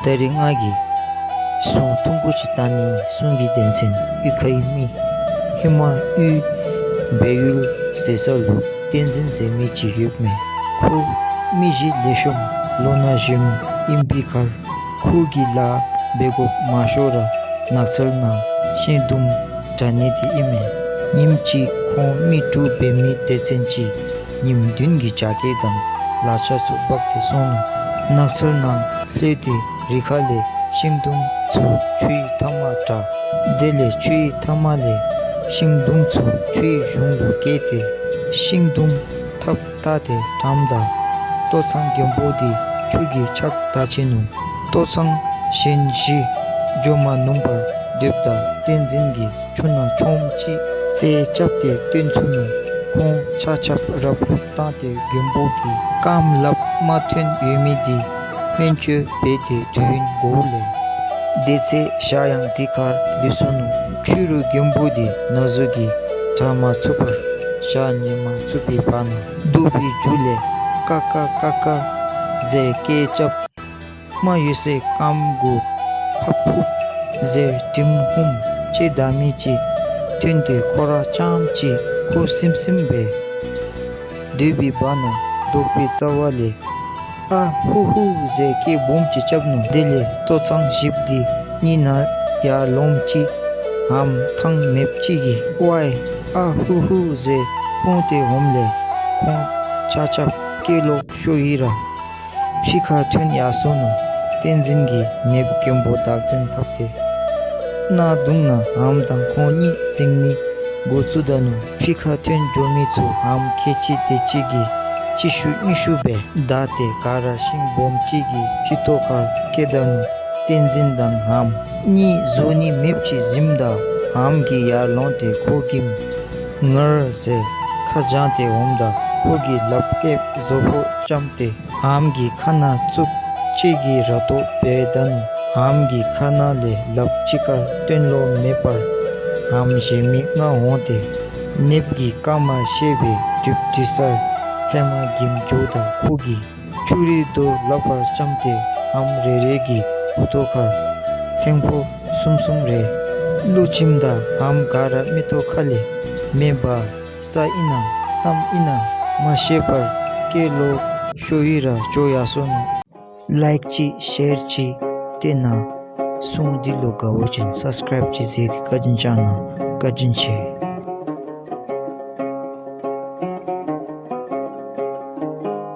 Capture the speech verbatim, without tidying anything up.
ད་རིས་ང་གིས་སྲུང་ཐུང་ཀུ་ཅིག་བཏང་ནི། སྲུང་གི་དོན་ཚན་གཡུས་ཁའི་མི། ཧེ་མ་གཡུས་སྦས་ཡུལ་ཟེར་ས་ལུ་བསྟན་འཛིན་ཟེར་མི་ཅིག་ཡོདཔ་མས། ཁོ་མི་གཤིས་ལེགས་ཤོམ་ལོ་ན་གཞོནམ་ཨིན་པའི་ཁར་ཁོ་གིས་ལཱ་འབད་དགོཔ་མང་ཤོས་ར་ནགས་ཚལ་ནང་ཤིང་དུམ་དྲ་ནི་དེ་ཨིན་མས། ཉིནམ་གཅིག་ཁོང་མི་དྲུག་འབད་མི་སྡེ་ཚན་ཅིག་ཉིནམ་བདུན་གྱི་རྒྱགས་སྐལ་དང་ལག་ཆ་ཚུ་འབག་སྟེ་སོང་ནུག། ནགས་ཚལ་ནང་ལྷོད་དེ་རི་ཁ་ལས་ཤིང་དུམ་ཚུ་ཆུའི་མཐའ་མར་དྲ། དེ་ལས་ཆུའི་མཐའ་མ་ལས་ཤིང་དུམ་ཚུ་ཆུའི་གཞུང་ལུ་བསྐྱལ་ཏེ་ཤིང་དུམ་ཐགཔ་བཏགས་ཏེ་དྲངམ་ད་ལྟོ་ཚང་མགོན་པོ་དེ་ཆུ་གིས་ཕྱགས་བདའ་ཆི་ནུག། ལྟོ་ཚང་གཞན་བཞི་འགྱོ་མ་ནུམ་པར་སྡོདཔ་ད་བསྟན་འཛིན་གྱིས་ཆུ་ནང་མཆོངམ་ཅིག་རྩལ་རྐྱབ་སྟེ་བཏོན་ཚུགས་ནུག། ཁོང་ཆ་ཁྱབ་རབ་རུབ་བཏང་སྟེ་མགོན་པོ་གི་རྐངམ་ལགཔ་མ་ཐོན་ཡོད་མི་དེ་སྨན་བཅོས་འབད་དེ་དུས་ཡུན་འགོརཝ་ལས་དེ་ཚེ་ཞག་ཡང་དེ་ཁར་ལུས་སོ་ནུག། ཕྱི་རུ་མགོན་པོ་དེ་ན་ཟུག་གིས་དྲག་མ་ཚུགས་པར་ཞག་ཉལ་མ་ཚུགས་པའི་བར་ན་རྡོག་པའི་རྒྱུད་ལས་ཀ་ཀ་ཀ་ཀ་ཟེར་སྐད་རྐྱབ། རྨ་ཡོད་སའི་རྐངམ་གུ་ཧབ་ཧུབ་ཟེར་དྲིམ་ཧུམ་ཅིག་བདའ་མི་ཅིག་ཐོན་ཏེ་ཁོ་ར་རྐྱངམ་ཅིག་ཁུ་སིམ་སིམ་སྦེ་སྡོད་པའི་བར་ན་རྡོག་པའི་རྩ་བ་ལས་ཨ་ཧུ་ཧུ་ཟེར་སྐད་སྦོམ་ཅིག་རྐྱབ་ནུག། དེ་ལས་ལྟོ་ཚང་བཞིཔོ་དེ་གཉིད་ནང་ཡར་ལོངམ་ཅིག་ཧམ་ཐང་མེདཔ་ཅིག་གིས་ཝའི་ཨ་ཧུ་ཧུ་ཟེར་ཕུང་སྟེ་འོངམ་ལས་ཁོང་ཆ་ཁྱབ་སྐད་ལོག་ཤོར་ཡི་ར་ཕྱི་ཁར་ཐོན་ཡར་སོ་ནུག། བསྟན་འཛིན་གྱིས་ནདཔ་མགོན་པོ་བདག་འཛིན་འཐབ་སྟེ་གནག་དུང་ནང་ཧམ་དང་ཁོང་གཉིས་འཛིང་ནི་འགོ་བཙུགས་ད་ནུག། ཕྱི་ཁར་ཐོན་འགྱོ་མི་ཚུ་ཧམ་ཁལ་གཅིག་དེ་གཅིག་གིས་གཅིག་ཤུལ་གཉིས་ཤུལ་སྦེ་བདའ་སྟེ་ག་ར་ཤིང་སྦོམ་ཅིག་གི་ཕྱི་ཏོག་ཁར་བསྐྱལ་ད་ནུག། བསྟན་འཛིན་དང་ཧམ་གཉིས་བཟོ་ནི་མེདཔ་ཅིག་གཟིམ་ད་ཧམ་གྱིས་ཡར་ལོང་སྟེ་ཁོ་གིས་ངར་ཟེར་ཁ་བྱང་སྟེ་འོངམ་ད་ཁོ་གིས་ལགཔ་སྐེདཔ་བཟོ་ཕོག་རྐྱབ་སྟེ་ཧམ་གྱི་ཁ་ནང་བཙུགས། གཅིག་གིས་ར་ཏོ་འབད་ད་ནུག། ཧམ་གྱི་ཁ་ནང་ལས་ལགཔ་གཅིག་ཁར་བཏོན་ལོང་མེད་པར་ཧམ་གཞན་མི་ལྔ་འོང་སྟེ་ནདཔ་གི་རྐངམ་ཤེད་སྦེ་སྒྲིབ་སྒྲི་སར་ཚལ་མ་གིམ་འགྱོཝ་ད་ཁོ་གིས་ཆུ་རུད་དོ་ལགཔ་ཁར་བཅམས་ཏེ་ཧམ་རེ་རེ་གི་མགུ་ཏོ་ཁར་ཐེངས་ཕོ་གསུམ་གསུམ་རེ་བླུགས་བྱིནམ་ད་ཧམ་ག་ར་མིག་ཏོ་ཁ་ལས་མེ་འབར། ས་ཨིན་ན་གཏམ་ཨིན་ན་མ་ཤེས་པར་སྐད་ལོག་ཤོར་ཡི་ར་འགྱོ་ཡར་སོ་ནུག། ལའིཀ་ཅིག་ཤེར་ཅིག་ཏེ་ནཱ་སྲུང་འདི་ལུ་དགའ་བ་ཅིན་སབ་སི་ཀརའིབ་ཅིག་མཛད་དེ་བཀའ་དྲིན་བསྐྱང་གནང་། བཀའ་དྲིན་ཆེ།